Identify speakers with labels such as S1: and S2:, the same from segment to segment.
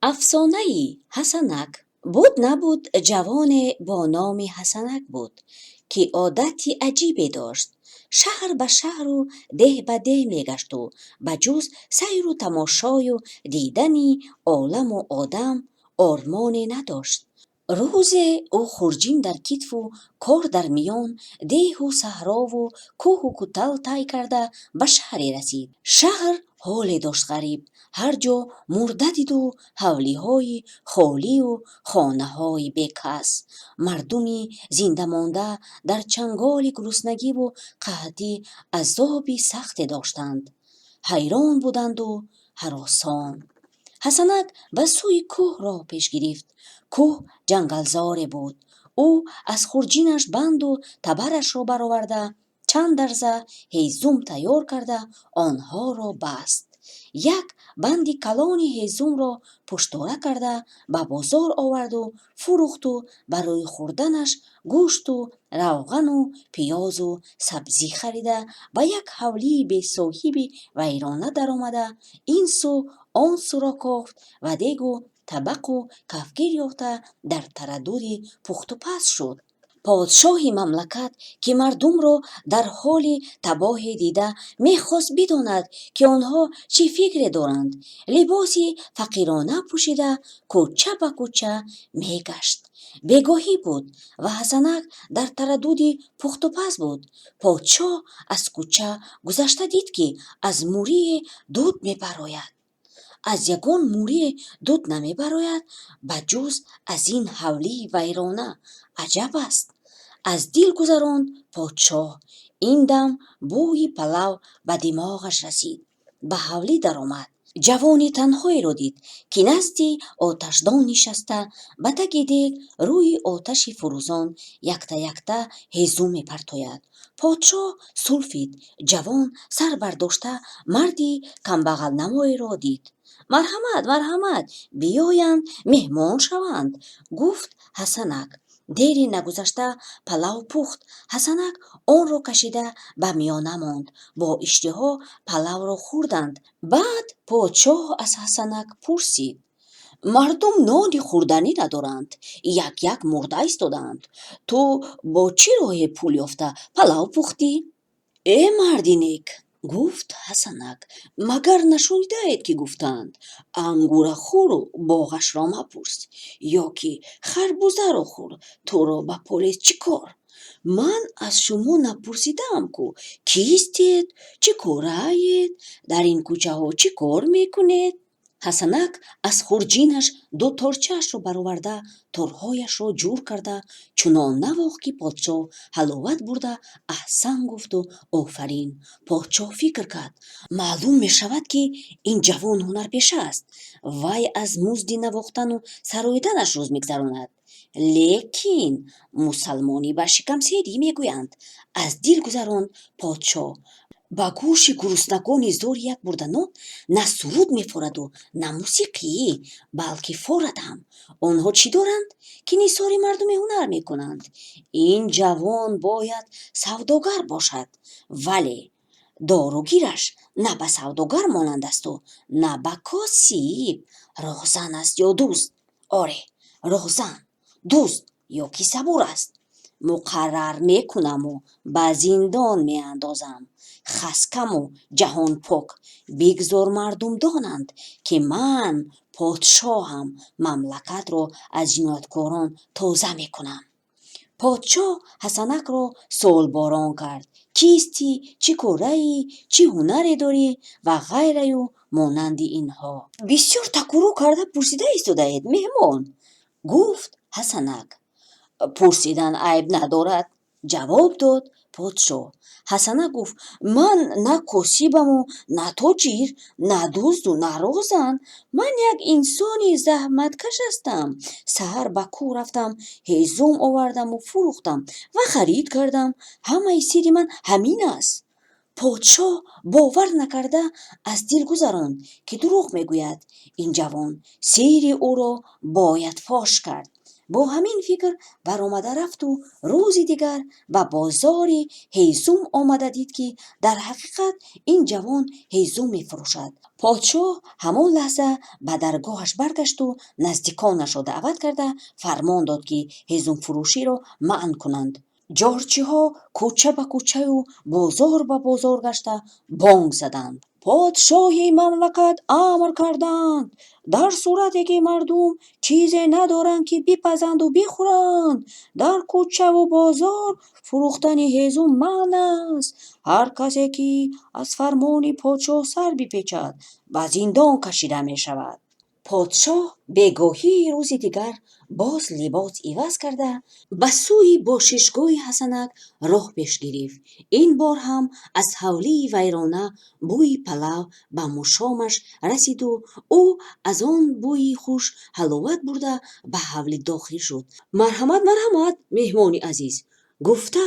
S1: Афсонаи Ҳасанак. Буд, набуд, ҷавоне бо номи Ҳасанак буд, ки одати аҷибе дошт. Шаҳр ба шаҳру деҳ ба деҳ мегашту ба ҷуз сайру тамошою дидани оламу одам ормоне надошт. Рӯзе ӯ хурҷин дар китфу кор дар миён, деҳу саҳрову кӯҳу кутал тай карда, ба шаҳре расид. Шаҳр ҳоле дошт ғариб. Ҳар ҷо мурда диду ҳавлиҳои холию хонаҳои бекас. Мардуми зиндамонда дар чанголи гуруснагиву қаҳтӣ азоби сахте доштанд. Ҳайрон буданду ҳаросон. Ҳасанак ба сӯи кӯҳ роҳ пеш гирифт. Кӯҳ ҷангалзоре буд. Ӯ аз хурҷинаш банду табарашро бароварда, чанд дарза ҳезум тайёр карда, онҳоро баст. Як банди калони ҳезумро пуштора карда, ба бозор оварду фурӯхту барои хӯрданаш гӯшту равғану пиёзу сабзӣ харида, ба як ҳавлии бесоҳиби вайрона даромада, ин су он суро кофт ва дегу табақу кафгир ёфта, дар тарадуди пухтупаз шуд. Подшоҳи мамлакат, ки мардумро дар ҳоли табоҳе дида, мехост бидонад, ки онҳо чӣ фикре доранд, либоси фақирона пӯшида, кӯча ба кӯча мегашт. Бегоҳӣ буд ва Ҳасанак дар тарадуди пухтупаз буд. Подшоҳ аз кӯча гузашта дид, ки аз мурие дуд мебарояд. Аз ягон мурие дуд намебарояд, ба ҷуз аз ин ҳавлии вайрона. Аҷаб аст, аз дил гузаронд подшоҳ. Ин дам бӯи палав ба димоғаш расид. Ба ҳавлӣ даромад. Ҷавони танҳоеро дид, ки назди оташдон нишаста, ба таги дег рӯи оташи фурӯзон якта-якта ҳезум мепартояд. Подшоҳ сулфид. Ҷавон сар бардошта, марди камбағалнамоеро дид. Марҳамат, марҳамат, биёянд, меҳмон шаванд, гуфт Ҳасанак. Дери нагузашта палав пухт. Ҳасанак онро кашида ба миёна монд. Бо иштиҳо палавро хӯрданд. Баъд подшоҳ аз Ҳасанак пурсид: Мардум нони хӯрданӣ надоранд, як-як мурда истодаанд. Ту бо чӣ роҳе пул ёфта палав пухтӣ? Э, марди нек, гуфт Ҳасанак, магар нашунидаед, ки гуфтаанд: ангура хӯру боғашро мапурс, ё ки харбузаро хӯр, туро ба полез чӣ кор? Ман аз шумо напурсидаам, ку кистед, чӣ кораед, дар ин кӯчаҳо чӣ кор мекунед? Ҳасанак аз хурҷинаш дуторчаашро бароварда, торҳояшро ҷур карда, чунон навохт, ки подшоҳ ҳаловат бурда, аҳсан гуфту офарин. Подшоҳ фикр кард: маълум мешавад, ки ин ҷавон ҳунарпеша аст. Вай аз музди навохтану сароиданаш рӯз мегузаронад. Лекин мусалмонӣ ба шикамсерӣ мегӯянд, аз дил гузаронд подшоҳ. Ба гӯши гуруснагони зори як бурда нон на суруд мефораду, на мусиқӣ, балки форад ҳам. Онҳо чӣ доранд, ки нисори мардуми ҳунар мекунанд? Ин ҷавон бояд савдогар бошад, вале доругираш на ба савдогар монандасту, на ба косиб. Роҳзан аст ё дузд? Оре, роҳзан, дузд ё ки сабур аст. Муқаррар мекунаму ба зиндон меандозам. Хаскаму ҷаҳонпок, бигзор мардум донанд, ки ман подшоҳам, мамлакатро аз ҷинояткорон тоза мекунам. Подшоҳ Ҳасанакро суолборон кард: кистӣ, чӣ кораӣ, чӣ ҳунаре дорӣ ва ғайраю монанди инҳо. Бисёр такрор карда пурсида истодаед, меҳмон, гуфт Ҳасанак. Пурсидан айб надорад, ҷавоб дод подшоҳ. Ҳасанак гуфт: ман на косибаму, на тоҷир, на дузду, на роҳзан. Ман як инсони заҳматкаш ҳастам. Саҳар ба кӯҳ рафтам, ҳезум овардаму фурӯхтам ва харид кардам. Ҳамаи сирри ман ҳамин аст. Подшоҳ бовар накарда, аз дил гузаронд, ки дурӯғ мегӯяд ин ҷавон. Сирри ӯро бояд фош кард. Бо ҳамин фикр баромада рафту рӯзи дигар ба бозори ҳезум омада дид, ки дар ҳақиқат ин ҷавон ҳезум мефурӯшад. Подшоҳ ҳамон лаҳза ба даргоҳаш баргашту наздиконашро даъват карда, фармон дод, ки ҳезумфурӯширо манъ кунанд. Ҷорчиҳо кӯча ба кӯчаю бозор ба бозор гашта, бонг заданд: «Подшоҳи мамлакат амр карданд: дар сурате ки мардум чизе надоранд, ки бипазанду бихӯранд, дар кӯчаву бозор фурӯхтани ҳезум манъ аст. Ҳар касе ки аз фармони подшоҳ сар бипечад, ба зиндон кашида мешавад». Подшоҳ бегоҳии рӯзи дигар боз либос иваз карда, ба сӯи бошишгоҳи Ҳасанак роҳ пеш гирифт. Ин бор ҳам аз ҳавлии вайрона бӯи палав ба мушомаш расиду ӯ аз он бӯи хуш ҳаловат бурда, ба ҳавлӣ дохил шуд. «Марҳамат, марҳамат, меҳмони азиз», гуфта,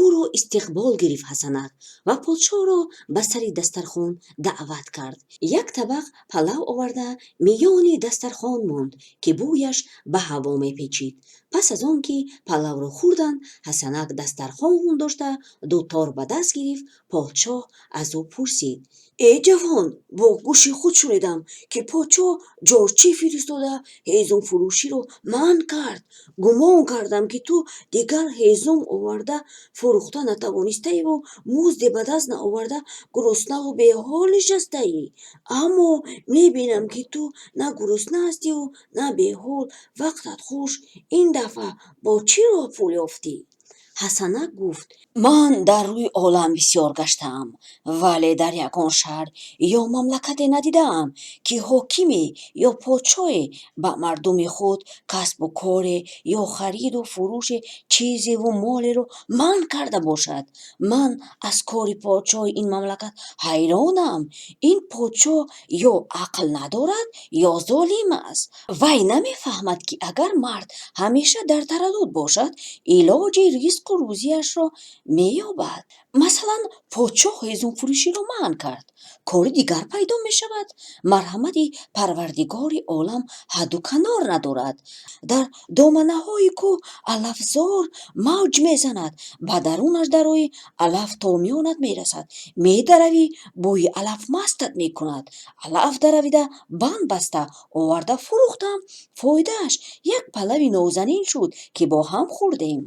S1: ӯро истиқбол гирифт Ҳасанак ва подшоҳро ба сари дастархон даъват кард. Як табақ палав оварда, миёни дастархон монд, ки бӯяш ба ҳаво мепечид. Пас аз он ки палавро хӯрданд, Ҳасанак дастархон дошта, дутор ба даст гирифт. Подшоҳ аз ӯ пурсид: «Э ҷавон, бо гӯши худ шунидам, ки подшоҳ ҷорчӣ фиристода, ҳезумфурӯширо манъ кард. Гумон кардам, ки ту дигар ҳезум оварда фурӯхта натавонистаиву музде ба даст наоварда, гуруснаву беҳол нишастаӣ. Аммо мебинам, ки ту на гурусна ҳастиву на беҳол. Вақтат хуш! Ин дафъа бо чӣ роҳ пул ёфтӣ?» Ҳасанак гуфт: «Ман дар рӯи олам бисёр гаштаам, вале дар ягон шаҳр ё мамлакате надидаам, ки ҳокиме ё подшоҳе ба мардуми худ касбу коре ё хариду фурӯши чизеву молеро манъ карда бошад. Ман аз кори подшоҳи ин мамлакат ҳайронам. Ин подшоҳ ё ақл надорад, ё золим аст. Вай намефаҳмад, ки агар мард ҳамеша дар тараддуд бошад, илоҷи ризқу рӯзияшро меёбад. Масалан, подшоҳ ҳезумфурӯширо манъ кард, кори дигар пайдо мешавад. Марҳамати Парвардигори олам ҳадду канор надорад. Дар доманаҳои кӯҳ алафзор мавҷ мезанад, ба дарунаш дароӣ, алаф то миёнат мерасад, медаравӣ, бӯи алаф мастат мекунад. Алаф даравида, банд баста оварда фурӯхтам. Фоидааш як палави нозанин шуд, ки бо ҳам хӯрдем».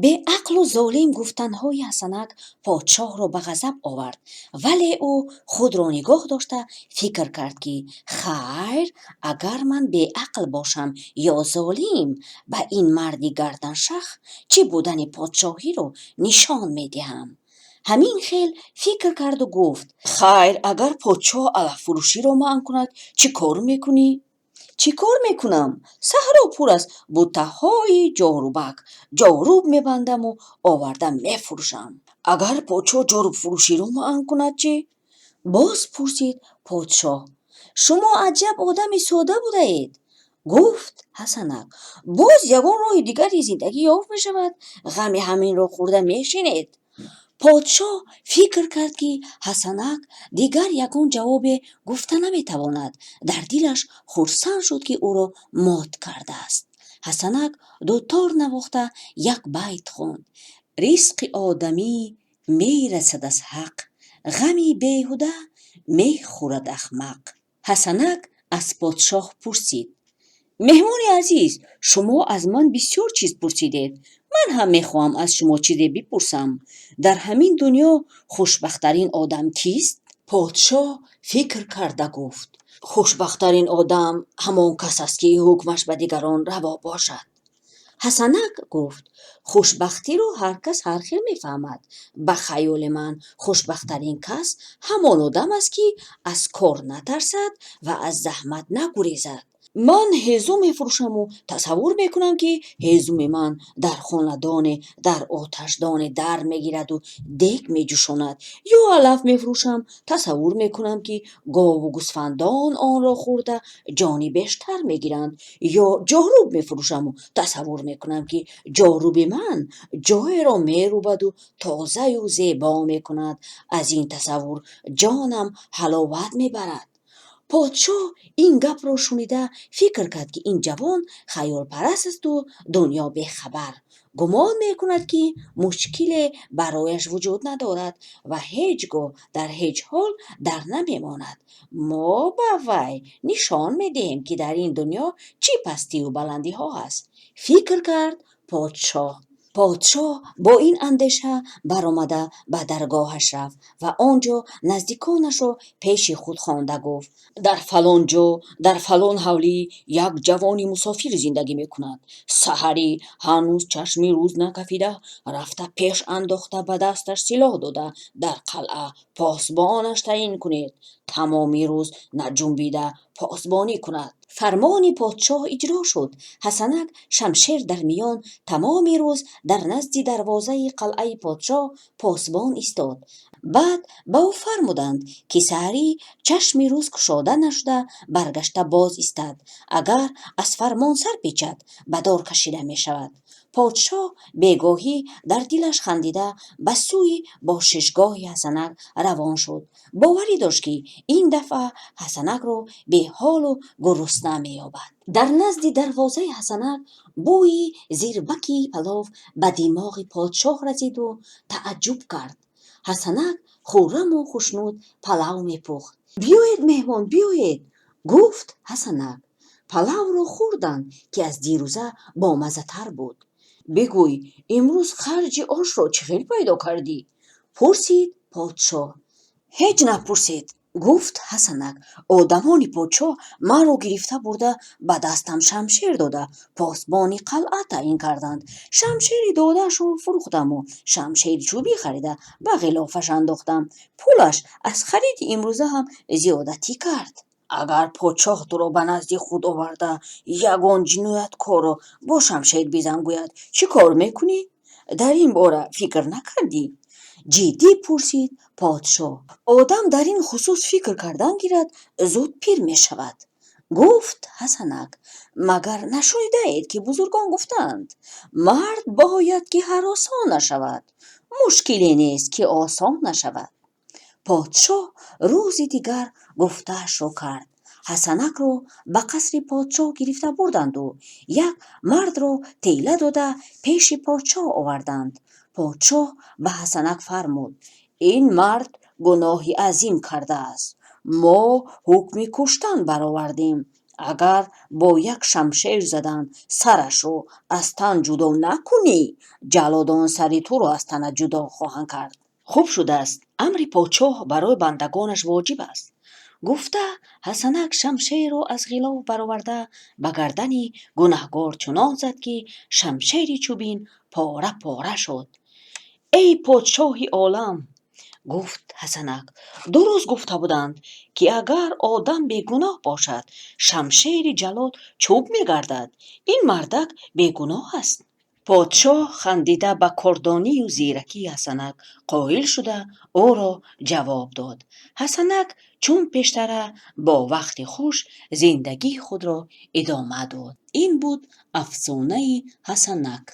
S1: Беақлу золим гуфтанҳои Ҳасанак подшоҳро ба ғазаб овард, вале ӯ худро нигоҳ дошта, фикр кард, ки хайр, агар ман беақл бошам ё золим, ба ин марди гарданшах чӣ будани подшоҳиро нишон медиҳам. Ҳамин хел фикр карду гуфт: «Хайр, агар подшоҳ алаффурӯширо манъ кунад, чӣ кор мекунӣ?» «Чӣ кор мекунам? Саҳро пур аз буттаҳои ҷорубак, ҷоруб мебандаму оварда мефурӯшам». «Агар подшоҳ ҷорубфурӯширо манъ кунад чӣ?» боз пурсид подшоҳ. «Шумо аҷаб одами сода будаед», гуфт Ҳасанак. «Боз ягон роҳи дигари зиндагӣ ёфт мешавад. Ғами ҳаминро хӯрда мешинед». Подшоҳ фикр кард, ки Ҳасанак дигар ягон ҷавобе гуфта наметавонад. Дар дилаш хурсанд шуд, ки ӯро мот кардааст. Ҳасанак дутор навохта, як байт хонд: «Ризқи одамӣ мерасад аз Ҳақ, ғами беҳуда мехӯрад ахмақ». Ҳасанак аз подшоҳ пурсид: «Меҳмони азиз, шумо аз ман бисёр чиз пурсидед. Ман ҳам мехоҳам аз шумо чизе бипурсам. Дар ҳамин дунё хушбахттарин одам кист?» Подшоҳ фикр карда гуфт: «Хушбахттарин одам ҳамон кас аст, ки ҳукмаш ба дигарон раво бошад». Ҳасанак гуфт: «Хушбахтиро ҳар кас ҳар хел мефаҳмад. Ба хаёли ман, хушбахттарин кас ҳамон одам аст, ки аз кор натарсад ва аз заҳмат нагурезад. Ман ҳезум мефурӯшаму тасаввур мекунам, ки ҳезуми ман дар хонадоне, дар оташдоне дар мегираду дег меҷӯшонад. Ё алаф мефурӯшам, тасаввур мекунам, ки гову гӯсфандон онро хӯрда, ҷони бештар мегиранд. Ё ҷоруб мефурӯшаму тасаввур мекунам, ки ҷоруби ман ҷойеро мерӯбаду тозаю зебо мекунад. Аз ин тасаввур ҷонам ҳаловат мебарад». Подшоҳ ин гапро шунида фикр кард, ки ин ҷавон хаёлпараст асту дунё бехабар. Гумон мекунад, ки мушкиле барояш вуҷуд надорад ва ҳеҷ гоҳ дар ҳеҷ ҳол дар намемонад. Мо ба вай нишон медиҳем, ки дар ин дунё чӣ пастию баландиҳо аст, фикр кард подшоҳ. Подшоҳ бо ин андеша баромада ба даргоҳаш рафт ва онҷо наздиконашро пеши худ хонда гуфт: "Дар фалон ҷо, дар фалон ҳавлӣ як ҷавони мусофир зиндагӣ мекунад. Саҳарӣ ҳанӯз чашми рӯз накафида рафта пеш андохта, ба дасташ силоҳ дода, дар қалъа посбонаш таъин кунед. Тамоми рӯз наҷунбида посбонӣ кунад." Фармони подшоҳ иҷро шуд. Ҳасанак шамшер дар миён тамоми рӯз дар назди дарвозаи қалъаи подшоҳ посбон истод. Баъд ба ӯ фармуданд, ки саҳарӣ чашми рӯз кушода нашуда баргашта боз истад. Агар аз фармон сар печад, ба дор кашида мешавад. Подшоҳ бегоҳӣ дар дилаш хандида ба сӯи бошишгоҳи Ҳасанак равон шуд. Боварӣ дошт, ки ин дафъа Ҳасанакро беҳолу гурусна меёбад. Дар назди дарвозаи Ҳасанак бӯи зирбаки палов ба димоғи подшоҳ расиду тааҷҷуб кард. Ҳасанак хурраму хушнуд палав мепухт. "Биёед, меҳмон, биёед", гуфт Ҳасанак. Палавро хӯрданд, ки аз дирӯза бомаззатар буд. "Бигӯй, имрӯз харҷи ошро чӣ хел пайдо кардӣ?" пурсид подшоҳ. "Ҳеҷ напурсед", гуфт Ҳасанак. "Одамони подшоҳ маро гирифта бурда, ба дастам шамшер дода, посбони қалъа таъин карданд. Шамшери додаашонро фурӯхтаму шамшери чӯбӣ харида, ба ғилофаш андохтам. Пулаш аз хариди имрӯза ҳам зиёдатӣ кард." "Агар подшоҳ туро ба назди худ оварда, ягон ҷинояткорро бо шамшер бизан гӯяд, чӣ кор мекунӣ? Дар ин бора фикр накардӣ?" ҷиддӣ пурсид подшоҳ. "Одам дар ин хусус фикр кардан гирад, зуд пир мешавад", гуфт Ҳасанак. "Магар нашунидаед, ки бузургон гуфтаанд: мард бояд ки ҳаросон нашавад, мушкиле нест, ки осон нашавад?" Подшоҳ рӯзи дигар гуфтаашро кард. Ҳасанакро ба қасри подшоҳ гирифта бурданду як мардро тела дода пеши подшоҳ оварданд. Подшоҳ ба Ҳасанак фармуд: "Ин мард гуноҳи азим кардааст. Мо ҳукми куштан баровардем. Агар бо як шамшер задан сарашро аз тан ҷудо накунӣ, ҷаллодон сари туро аз танат ҷудо хоҳанд кард." "Хуб шудааст. Амри подшоҳ барои бандагонаш воҷиб аст", гуфта, Ҳасанак шамшерро аз ғилоф бароварда, ба гардани гунаҳгор чунон зад, ки шамшери чӯбин пора пора шуд. "Эй подшоҳи олам", гуфт Ҳасанак, "дуруст гуфта буданд, ки агар одам бегуноҳ бошад, шамшери ҷаллод чӯб мегардад. Ин мардак бегуноҳ аст." Подшоҳ хандида ба кордонию зиракии Ҳасанак қоил шуда, ӯро ҷавоб дод. Ҳасанак чун пештара бо вақти хуш зиндагии худро идома дод. Ин буд афсонаи Ҳасанак.